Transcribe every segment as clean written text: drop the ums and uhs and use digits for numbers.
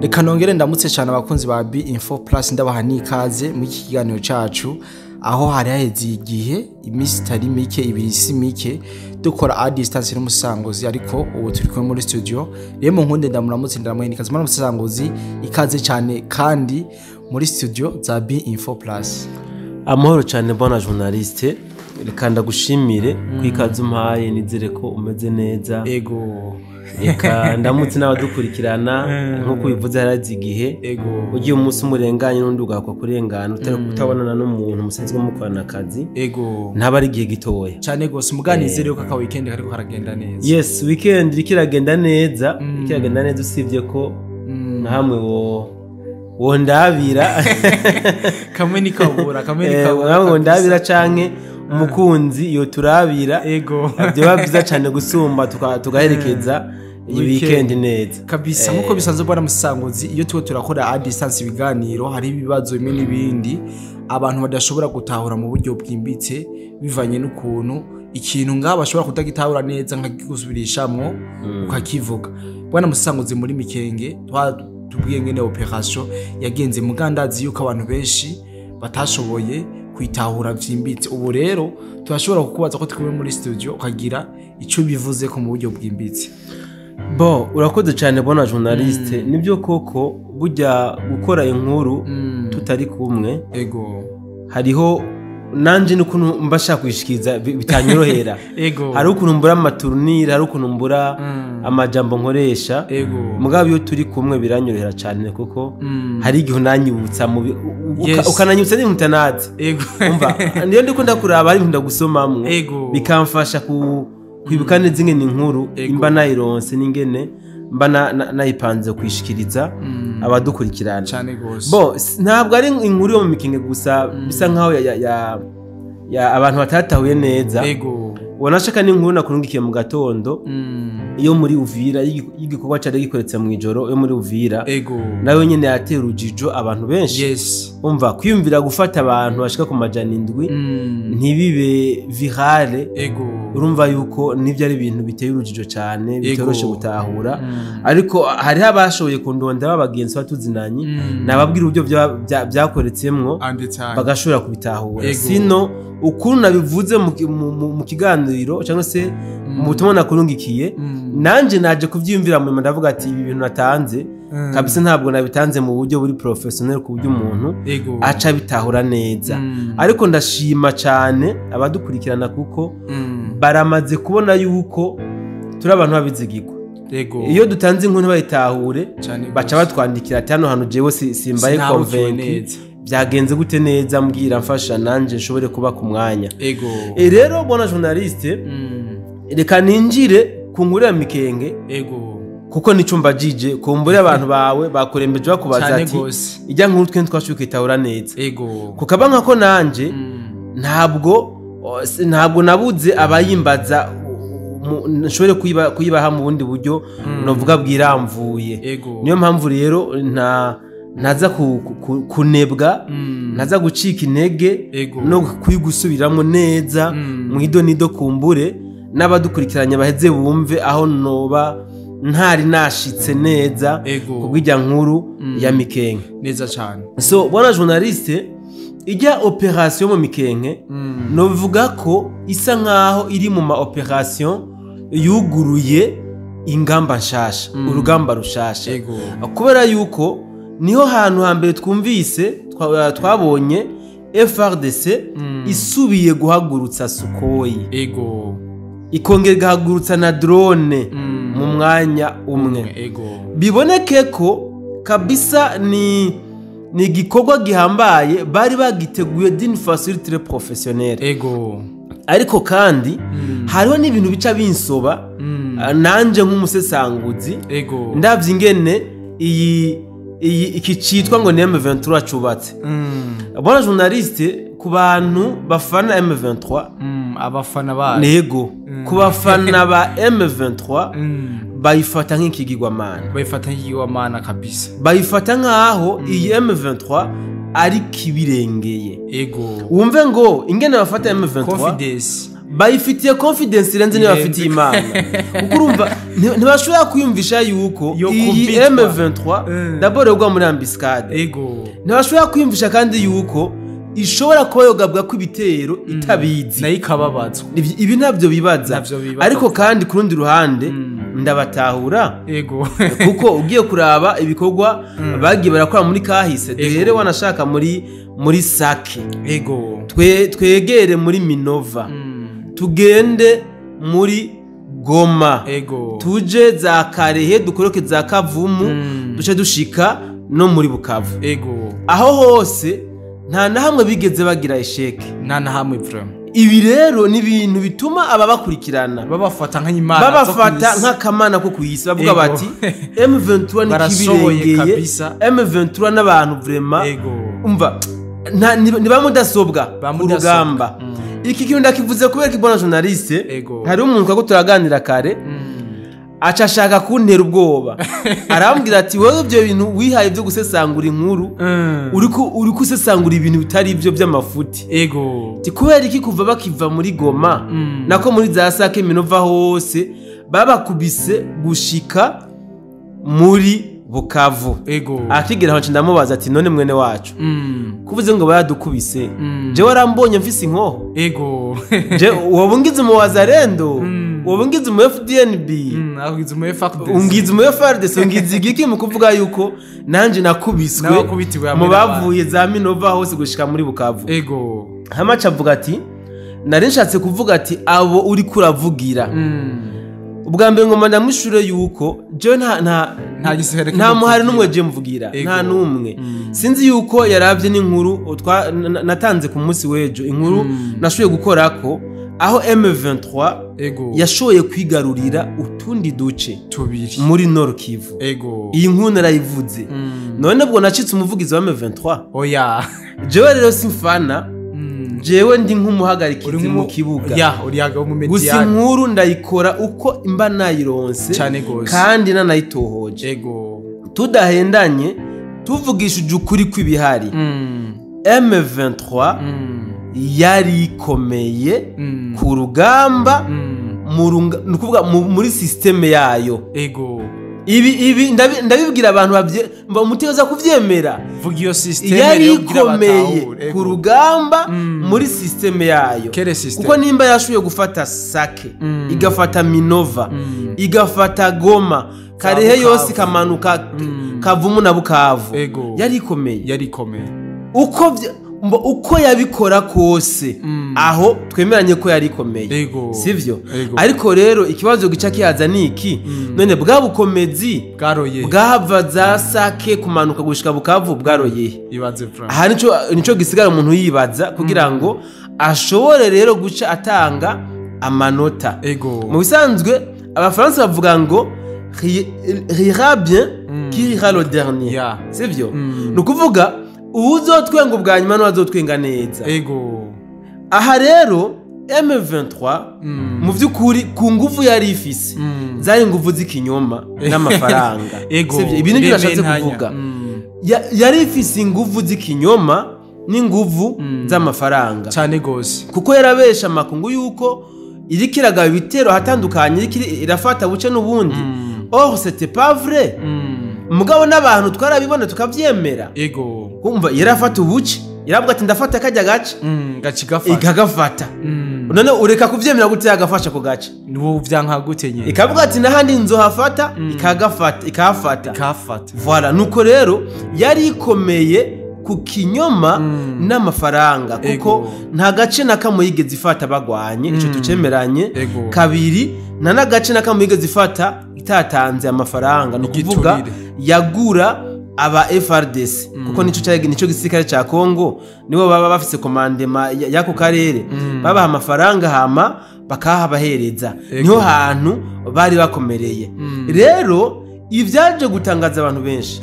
Reka nongere ndamutse cyane abakunzi ba B Info Plus, ndabaha n'ikaze muri iki kiganiro cacu, aho hari haheze igihe, iminsi itari mike, 2 si mike, dukora à distance n'umusangozi, ariko ubu turi kumwe muri studio. Rero mu nkunde ndamuramutse, ndamuha n'ikaze. Muri umusangozi, ikaze cyane kandi muri studio za B Info Plus. Amahoro cyane, bwana journaliste. Reka ndagushimire ku ikaze umpaye, nizere ko umeze neza. Ego. Reka ndamutse n'abadukurikirana. Nk'uko ubivuze, harazi igihe. Ugiye umunsi umurenganye n'undi ugakwa kurengana utabonana n'umuntu musanzwe mukorana akazi, ntaba ari igihe gitoya. Cyane gose. Muganizere yuko aka weekend kariko karagenda neza. Yes, weekend iriko iragenda neza, iriko iragenda neza, usibye ko nka hamwe wo ndabira. Kamwe ni kabura, kamwe ni kabura. Hamwe wo ndabira canke umukunzi yo turabira, byoba byiza cyane gusumba, tugaherekeza iyi Weekend. weekend neza. Kabisa. Nkuko bisanzwe, bwana musanguzi, iyo tuba turakora à distance ibiganiro, hari ibibazo bimwe n'ibindi abantu badashobora gutahura mu buryo bwimbitse, bivanye n'ukuntu ikintu ngaho bashobora kutagitahura neza, nkagisubirishamwo ukakivuga. Bwana musanguzi, muri Mikenge tubwiye ngene opération yagenze, mugandazi yuko abantu benshi batashoboye kwitahura vyimbitse. Ubu rero turashobora kukubaza ko turi kumwe muri studio, ukagira ico bivuze ko mu buryo bwimbitse. Bon, urakoze cyane, bwana journaliste. Nibyo koko, burya gukora inkuru tutari kumwe, hariho nanje n'ukuntu mba nshaka kuyishikiriza bitanyorohera. Hari ukuntu mbura amatournures, hari ukuntu mbura amajambo nkoresha. Mugabo iyo turi kumwe biranyorohera cyane, kuko hari igihe unanyibutsa ukananyibutsa n'ibintu utanazi. Umva, niyo ndiko ndakuraba, hari ibintu ndagusomamwo, bikamfasha kwibuka neza ingene inkuru imba nayironse n'ingene mba nayipanze kuyishikiriza abadukurikirana. Cyane gose. Bo ntabwo ari inkuru yo mu Mikinge gusa bisa nkaho ya abantu batatahuye neza. Wanashaka n'inkuru nakurungikiye mu gatondo iyo muri Uvira, y'igikorwa cari gikoretse mu ijoro yo muri Uvira, nayo nyene yatera urujijo abantu benshi. Umva, kwiyumvira gufata abantu bashika ku 700 ntibibe virale, urumva yuko nivyo ari ibintu biteye urujijo cyane, bitoroshe gutahura. Ariko hariho abashoboye kundondera b'abagenzi batuzinanye, nababwira uburyo byakoretsemwo, bagashobora kubitahura. Sino ukuntu nabivuze mu kiganiro cyangwa se mu butumwa nakurungikiye, nanje naje kuvyiyumvira mu nyuma, ndavuga ati ibi bintu natanze kabisa ntabwo nabitanze mu buryo buri professionnel, ku buryo umuntu aca bitahura neza. Ariko ndashima cyane abadukurikirana, kuko baramaze kubona yuko turi abantu babizigirwa. Iyo dutanze inkuru bayitahure, baca batwandikira ati hano hantu jewe simbaye Sinahukiwe convaincu, neza. byagenze gute neza? Mbwira, mfasha nanje nshobore kuba ku mwanya. Rero bwana journaliste, reka ninjire ku nkuru ya Mikenge, kuko nico mbajije. Kumbure abantu bawe bakurembeje bakubaza ati ijya nkuru twe twashoboye kwitahura neza, kukaba nkako nanje ntabwo nabuze abayimbaza, nshobore kuyibaha mu bundi buryo novuga bwiramvuye. Niyo mpamvu rero ntaza kunebwa, ntaza gucika intege no kuyigusubiramo neza mu ido nido, kumbure n'abadukurikiranye baheze bumve aho noba ntari nashitse neza kubw'ijya nkuru ya Mikenke. Neza cyane. So bwana journaliste, ijya opération mu Mikenke, novuga ko isa nkaho iri mu ma opération yuguruye ingamba nshasha, urugamba rushasha, kubera yuko niho hantu hambere twumvise twabonye FARDC isubiye guhagurutsa Sukhoi, ikongera igahagurutsa na drone mu mwanya umwe. Biboneke ko kabisa ni igikorwa gihambaye bari bagiteguye d'une façon très professionnelle. Ariko kandi hariho n'ibintu bica binsoba, nanje nk'umusesanguzi, ndavye ingene iyi iki citwa ngo ni M23 cubatse. Bwana journaliste, ku bantu bafana M23, Abafana bayo. Nego, ku bafana ba M23, bayifata nk'ikigirwamana. Bayifata nk'ikigirwamana kabisa. Bayifata nk'aho iyi M23 ari kibirengeye. Wumve ngo ingene bafata M23, Confidence. Bayifitiye confidence irenze niyo bafitiye Imana, kuko urumva ntibashobora kwiyumvisha yuko Yo iyi kubitwa. M23 d'abord yogwa muri embuscade. Ntibashobora kwiyumvisha kandi yuko ishobora kuba yogabwa ko ibitero itabizi, nayo ikababazwa. Ibi ntabyo bibaza. Ntabyo bibaza. Ariko kandi ku rundi ruhande ndabatahura, kuko ugiye kuraba ibikorwa bagiye barakora muri kahise, duhere wanashaka muri Sake, twegere muri Minova, tugende muri Goma, tuje za Karehe, dukoroke za Kavumu, duce dushika no muri Bukavu. Aho hose nta na hamwe bigeze bagira échec. Nta na hamwe vraiment. Ibi rero ni ibintu bituma ababakurikirana babafata nk'imana zo babafata kw'isi. Nk'akamana ko ku isi, bavuga bati M23 Barashoboye nikibirengeye, kabisa. M23 n'abantu vraiment, umva, ni ba mudasobwa Ba ku mudasobwa. rugamba. Iki kintu ndakivuze kubera ko ibona journaliste, hari umuntu twako turaganira kare, aca ashaka kuntera ubwoba, arambwira ati: "Wowe ibyo bintu wihaye byo gusesangura inkuru, uriko usesangura ibintu bitari ibyo by'amafuti." Ati: "Kubera iki kuva bakiva muri Goma, nako muri za Sake, Minova, hose babakubise gushika muri Bukavu?" Akigera aho nca ndamubaza ati: "None mwene wacu, kuvuze ngo baradukubise, jewe warambonye mfise inkoho? Je woba ungize umu Wazalendo, woba ungize umu FDNB, Agize umu FARDC. Ungize umu FARDC, ungize igiki mu kuvuga yuko nanje nakubiswe N'abakubitiwe hamwe mu n'abandi. bavuye za Minova hose gushika muri Bukavu?" Hamaca avuga ati: "Nari nshatse kuvuga ati abo uri kuravugira." Ubwa mbere ngoma ndamwishure yuko jewe nta Nta gisirikare nta muhari kimuvugira. n'umwe je mvugira, nta n'umwe. Sinzi yuko yaravye n'inkuru natanze ku munsi w'ejo, inkuru nashoboye gukorako aho M23 yashoboye kwigarurira utundi duce tubiri muri Nord Kivu. Iyi nkuru narayivuze. None ubwo nacitse umuvugizi wa M23? Oya. Jewe rero simfana, jewe ndi nk'umuhagarikizi Uri mu kibuga. Ya, uri yaga mu Gusa médiane. inkuru ndayikora uko imba nayironse Cane gose. kandi nanayitohoje. Tudahendanye, tuvugishije ukuri kw'ibihari, M23 yari ikomeye ku rugamba, ni ukuvuga muri système yayo. Ibi ndabibwira abantu umutima kuvyemera. Vuga iyo système Yari rero kugira ikomeye batahure. ku rugamba muri système yayo, Quelle système? kuko nimba yashoboye gufata Sake, igafata Minova, igafata Goma, Karehe Bukavu. yose ikamanuka Kavumu na Bukavu, yari ikomeye. Yari ikomeye. Uko yabikora kose, aho twemeranye ko yari ikomeye, sivyo? Ego. Ariko rero ikibazo gica kihaza ni iki: none bwa bukomezi Bwaroye. bwava za Sake kumanuka gushika Bukavu bwaroye? Ibaze Frank. Aha nico gisigara umuntu yibaza kugira ngo ashobore rero guca atanga amanota. Mu bisanzwe Abafaransa bavuga ngo "Rira bien qui rira le dernier", sivyo? Ni ukuvuga uwuzotwenga ubwa nyuma n'uwazotwenga neza. Aha rero M23 mu by'ukuri ku nguvu yari ifise, zari inguvu z'ikinyoma n'amafaranga. Sivyo? Ibi nibyo nashatse Rementanya. kuvuga. Yari ifise inguvu z'ikinyoma n'inguvu z'amafaranga, Cane gose. kuko yarabesha amakungu yuko iriko iragaba ibitero ahatandukanye, iriko irafata buce n'ubundi. Or c'était pas vrai. Mugabo n'abantu twarabibona tukavyemera. Kumva yarafata ubuce, yaravuga ati: "Ndafata kajya gace." Gaci gafata. Ikagafata. None ureka kuvyemera gute yagafasha ako gace? Niwo vyanka gute nyene? Ikavuga ati: "N'ahandi nzohafata." Ikagafata, ikahafata. Kafata. Voilà, nuko rero yari ikomeye ku kinyoma n'amafaranga, kuko nta gace na kamwe yigeze ifata bagwanye, ico tucemeranye. Kabiri, nta n'agace na kamwe yigeze ifata itatanze amafaranga, ni ukuvuga Igiturire. yagura aba FARDC, kuko nico gisirikare ca Congo, nibo baba bafise commandement y'ako karere, babaha amafaranga hama bakahabahereza. Niho hantu bari bakomereye. Rero ibyaje gutangaza abantu benshi,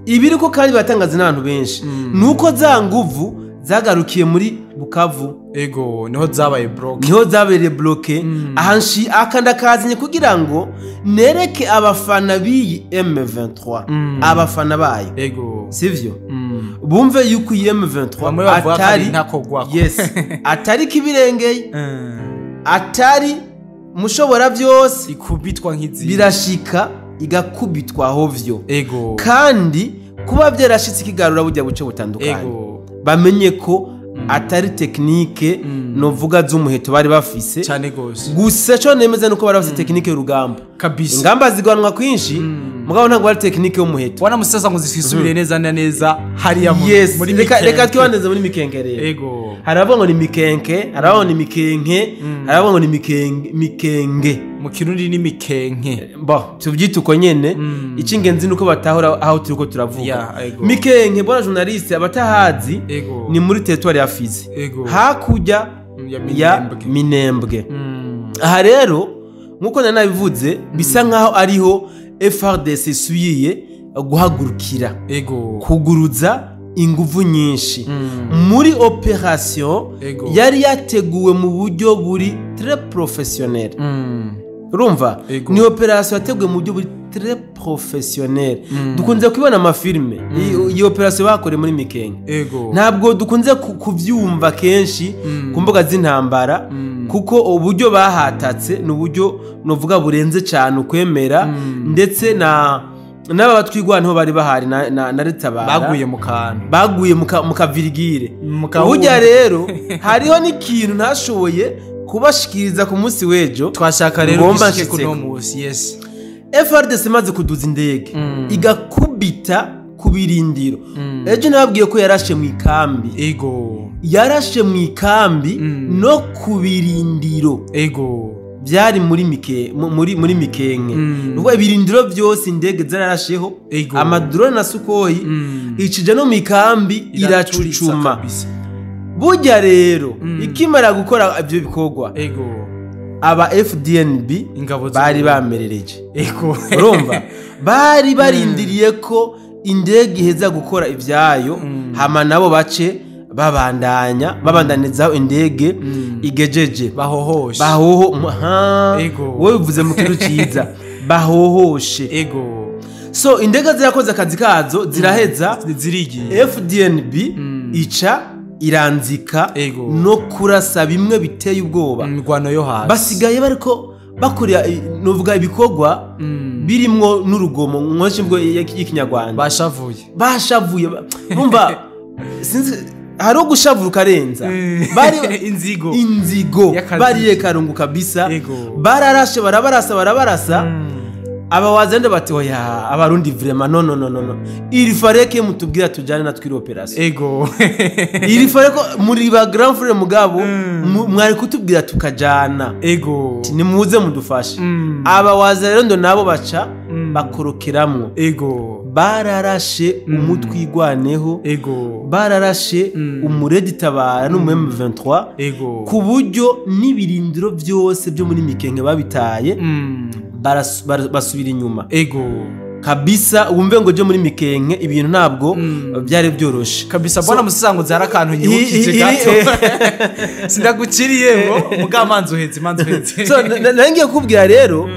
ibiriko kandi batangaza n'abantu benshi, nuko za nguvu zagarukiye muri Bukavu. Ego, niho zabaye bloqué. Niho zabereye bloqué. Aha nshi aka ndakazanye kugira ngo nereke abafana b'iyi M23, abafana bayo, sivyo, bumve yuko iyi M23 Bamwe bavuga ko ari atari ntakogwako. Yes, atari kibirengeye. Atari mushobora byose ikubitwa nk'izindi, birashika igakubitwa hovyo. Ego. Kandi kuba byarashitse ikigarura burya buce butandukanye, bamenye ko atari technique novuga z'umuheto bari bafise cyane gose. Gusa cyo nemeza nuko bari bafise technique y'urugamba kabisa. Ingamba zigwanwa kwinshi, mugabo ntabwo ari technique y'umuheto. Wana musasa ngo zisubire neza na neza hariya muri Mikenke. Reka twibaneze muri Mikenke rero. Ego. Haravuga ngo ni Mikenke, haravuga ngo ni Mikenke, haravuga ngo ni Mikenge, Mikenge. Mu Kirundi ni Mikenke. Bo, tubyita uko nyene. Icy'ingenzi nuko batahora aho turiko turavuga. Mikenke, bona journaliste abatahazi, ni muri territoire ya Fizi. Hakurya ya Minembwe. Aha rero nkuko nanabivuze bisa nkaho ariho FARDC isubiye guhagurukira. Ego. Kuguruza inguvu nyinshi muri operation yari yateguwe mu buryo buri très professionnel. Urumva ni operation yateguwe mu buryo buri très professionnel. Dukunze kubona amafilme iyi operation bakore muri Mikenke. Ntabwo dukunze kuvyumva kenshi ku mbuga z'intambara, kuko uburyo bahatatse ni uburyo novuga burenze cyane ukwemera, ndetse na n'aba batwigwa niho bari bahari na Retabara baguye mu kantu, baguye mu kavirigire. Burya rero hariho n'ikintu ntashoboye kubashikiriza ku munsi w'ejo, twashaka rero gishike kuno munsi. Yes. FARDC imaze kuduza indege igakubita ku birindiro. Ejo nababwiye ko yarashe mu ikambi. Ego. Yarashe mu ikambi no ku birindiro. Ego. Byari muri muri Mikenke. Nuko ibirindiro byose indege zararasheho, amadrone na Sukhoi icija no mu ikambi iracucuma. Burya rero ikimara gukora ibyo bikorwa, ego, aba FDNB bari bamerereje. Ego. Urumva bari barindiriye ko indege iheza gukora ibyayo, hama nabo bace babandanya babandanizaho indege igejeje bahohoshe. Bahoho. Wowe uvuze mu kintu ciza, bahohoshe. Ego. So indege zirakoze akazi kazo ziraheza zirigiye. FDNB ica iranzika no kurasa bimwe biteye ubwoba. Ingwano yo hasi basigaye bariko bakorera novuga ibikorwa birimwo n'urugomo nkoshi mbwo y'ikinyarwanda. Bashavuye bumva sinzi hari ugushavura ukarenza. Bari inzigo bariye karungu kabisa. Bararashe barabarasa abawazende bati oya abarundi vraiment no no no no, il fallait que mutubwira tujane natwe iri operation. Ego. Il fallait ko muri ba grand frère mugabo mwari kutubwira tukajana. Ego. Nimuze mudufashe. Abawaza rero ndo nabo baca bakorokeramwo. Ego. Bararashe umutwigwaneho. Ego. Bararashe umuredi tabara n'umu M23. Ego. Ku buryo n'ibirindiro byose byo muri Mikenke babitaye. Basubira inyuma. Ego. Kabisa wumve ngo je muri Mikenke ibintu ntabwo byari byoroshe kabisa. Bwana musango zarakantu nyibukije gato sindaguciriyemo mugamanzo uhetse manzo uhetse. So nangiye kubwira rero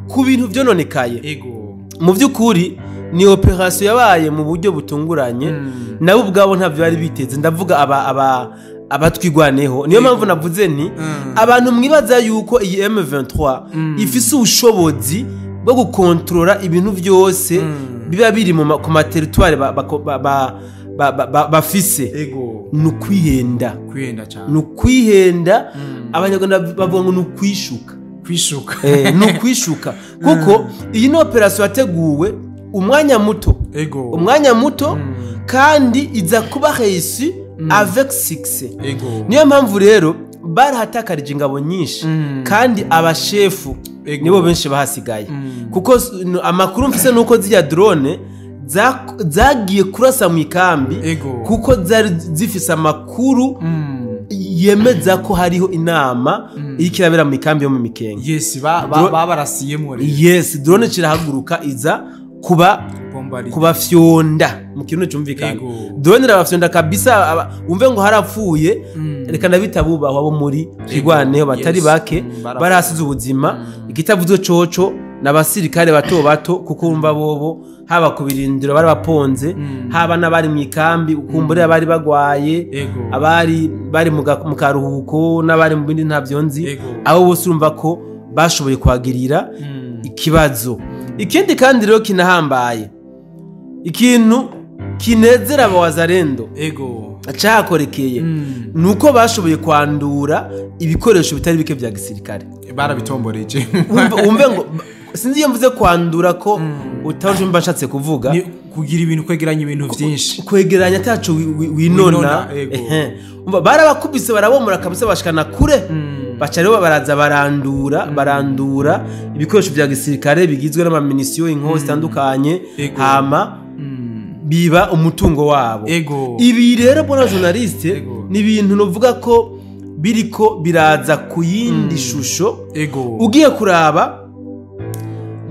ku bintu byononekaye. Ego. Mu byukuri ni operation yabaye mu buryo butunguranye, nabo ubwabo ntabyo bari biteze. Ndavuga aba abatwigwaneho. Niyo mpamvu navuze nti abantu mwibaza yuko iyi M23 ifise ubushobozi bwo gukontrola ibintu byose biba biri mu ku ma territoire bafise. Ego. Nukwihenda. Kwihenda cyane. Nukwihenda. Abanyarwanda bavuga ngo nukwishuka. Kwishuka. Nukwishuka. Kuko iyi ni operation yateguwe umwanya muto. Ego. Umwanya muto kandi iza kuba réussi avec succès. Ego. Niyo mpamvu rero barahatakarije ingabo nyinshi kandi abashefu nibo benshi bahasigaye. Kuko amakuru mfise nuko zirya drone zagiye kurasa mu ikambi, kuko zari zifise amakuru yemeza ko hariho inama irikirabera mu ikambi yo mu Mikenke. Yes, babarasiyemo rero. Yes, drone kirahaguruka iza kubafyonda mu kintu cyumvikana. Drone irabafyonda kabisa, umve ngo harapfuye. Reka ndabita bubaho abo muri Twigwaneho batari bake barasize ubuzima. Igitavuzwe coco N'abasirikare bato bato, kuko umva bobo haba ku birindiro bari baponze, haba n'abari mu ikambi, ukumbure abari bagwaye, abari bari mu karuhuko n'abari mu bindi ntavyo nzi, abo bose urumva ko bashoboye kwagirira ikibazo. Ikindi kandi rero kinahambaye, ikintu kinezera abawazarendo cakorekeye nuko bashoboye kwandura ibikoresho bitari bike vya gisirikare, barabitomboreje. Umve ngo sinzi iyo mvuze kwandura ko utaje mba nshatse kuvuga kugira ibintu, kwegeranya ibintu vyinshi, kwegeranya ataco winona. Umva barabakubise barabomora kabisa bashikana kure, baca rero baraza barandura ibikoresho vya gisirikare bigizwe n'amaminisiyo, inkoho zitandukanye, hama biba umutungo wabo. Ibi rero bona journaliste ni ibintu novuga ko biriko biraza ku yindi shusho. Ugiye kuraba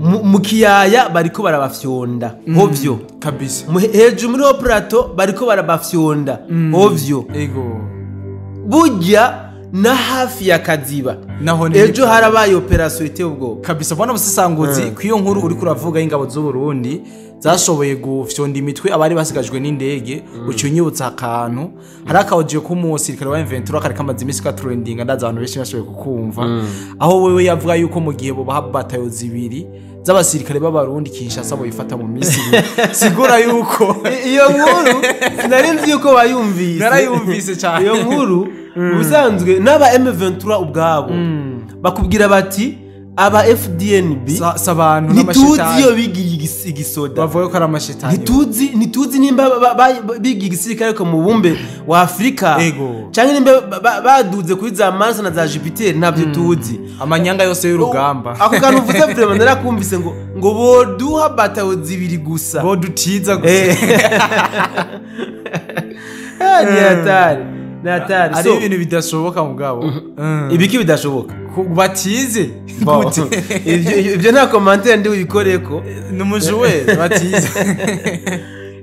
mu kiyaya bariko barabafyonda hovyo kabisa, hejuru muri plateau bariko barabafyonda hovyo. Burya na hafi ya Kaziba ejo harabaye operation iteye ubwoba kabisa. Bwana Musesanguzi, kwiyo nkuru uri kuravuga y'ingabo z'u Burundi zashoboye gufyonda imitwe abari basigajwe n'indege, ucinyibutsa akantu hari akawugiye ku musirikare wa M23 kari kamaze imisi ka trending, ndaza abantu benshi bashoboye kukumva, aho wewe yavuga yuko mu gihe bo baha batayo zibiri z'abasirikare b'abarundi Kinshasa boyifata mu misi. Sigura yuko iyo nkuru sinari nzi yuko bayumvise, narayumvise cyane iyo nkuru. Ubusanzwe n'aba M23 ubwabo bakubwira bati aba FDNB sabantu n'amashetani, ntituzi iyo bigiye igisoda, bavuye ko ari amashetani, ntituzi nimba bigiye igisirikare ko mu bumbe wa Afrika canke nimba baduze kuri za Mars na za Jupiter, ntabyo tuzi, amanyanga yose y'urugamba. Ako kantu uvuze vraiment narakumvise ngo boduha batayo zibiri gusa, bodutiza gusa. Ni hatari, ni hatari. Ari ibintu bidashoboka mugabo. Ibiki bidashoboka? Batize gute? Ibyo nta commentaire ndi ubikoreko, n'umujuwe batize.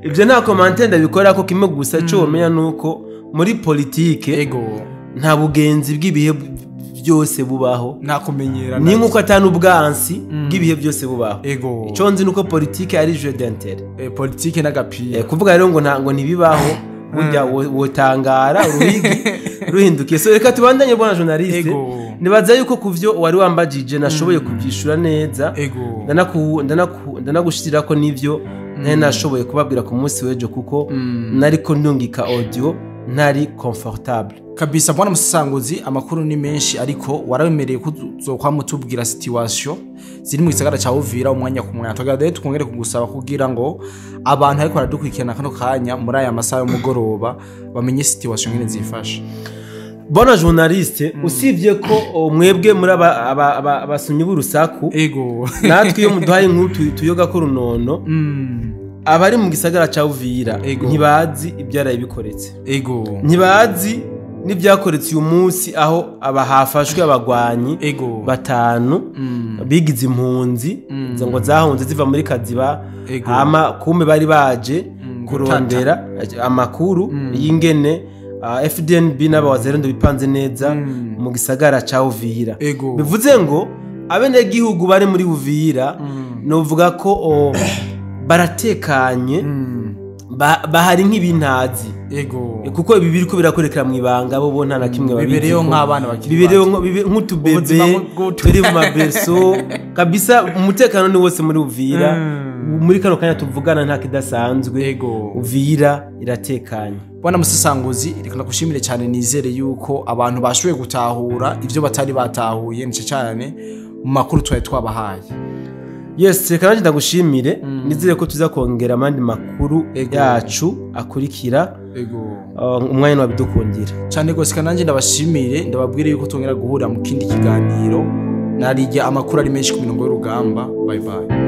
Ibyo nta commentaire ndabikora ko kimwe gusa cyo womenya nuko muri politique nta bugenzi bw'ibihe byose bubaho, nta kumenyera, ni nkuko atanu ubwansi bw'ibihe byose bubaho. Ico nzi nuko politique ari jeu d'intérêt, politique n'agapira. Kuvuga rero ngo ntango ntibibaho, burya wotangara uruhigi ruhindukiye. So reka tubandanye bwana journaliste, nibaza yuko kuvyo wari wambajije nashoboye kubyishura neza, ndanagushirira ko nivyo nari nashoboye kubabwira ku munsi w'ejo, kuko nariko ndungika audio ntari comfortable kabisa. Bwana Musesanguzi, amakuru ni menshi ariko warabemereye ko uzokwamutubwira situation ziri mu gisagara ca Uvira umwanya ku mwanya. Twagade twongere kugusaba kugira ngo abantu ariko baradukurikirana kano kanya muri aya masaha y'umugoroba bamenye situation ngene zifashe. Bona journaliste, usibye ko mwebwe muri abasumyi b'urusaku, natwe iyo muduhaye inkuru tuyoga ko runono, abari mu gisagara ca Uvira ntibazi ibyaraye bikoretse, ntibazi n'ibyakoretse uyu munsi aho abahafashwe abagwanyi batanu bigize impunzi ngo zahunze ziva muri Kaziba, hama kumbe bari baje kurondera amakuru y'ingene FDNB n'abawazerendo bipanze neza mu gisagara ca Uvira. Bivuze ngo abenegihugu bari muri Uvira novuga ko baratekanye, bahari nk'ibintazi. Kuko ibi biriko birakorekera mu ibanga, bo nta na kimwe babizi, bibereyo nk'abana bakiri bibereyo nk'utubebe turi mu maberso kabisa. Umutekano ni wose muri Uvira muri kano kanya tuvugana, nta kidasanzwe. Uvira iratekanye. Bwana Musesanguzi, reka ndagushimire cyane, nizere yuko abantu bashoboye gutahura ivyo batari batahuye nice cyane mu makuru twari twabahaye. Yes, reka nanjye ndagushimire, nizere ko tuza kongera amandi makuru yacu akurikira umwanya wabidukundira cyane gose. Nanjye ndabashimire, ndababwire yuko tongera guhura mu kindi kiganiro, narijya amakuru ari menshi ku mirongo y'urugamba. Bye bye.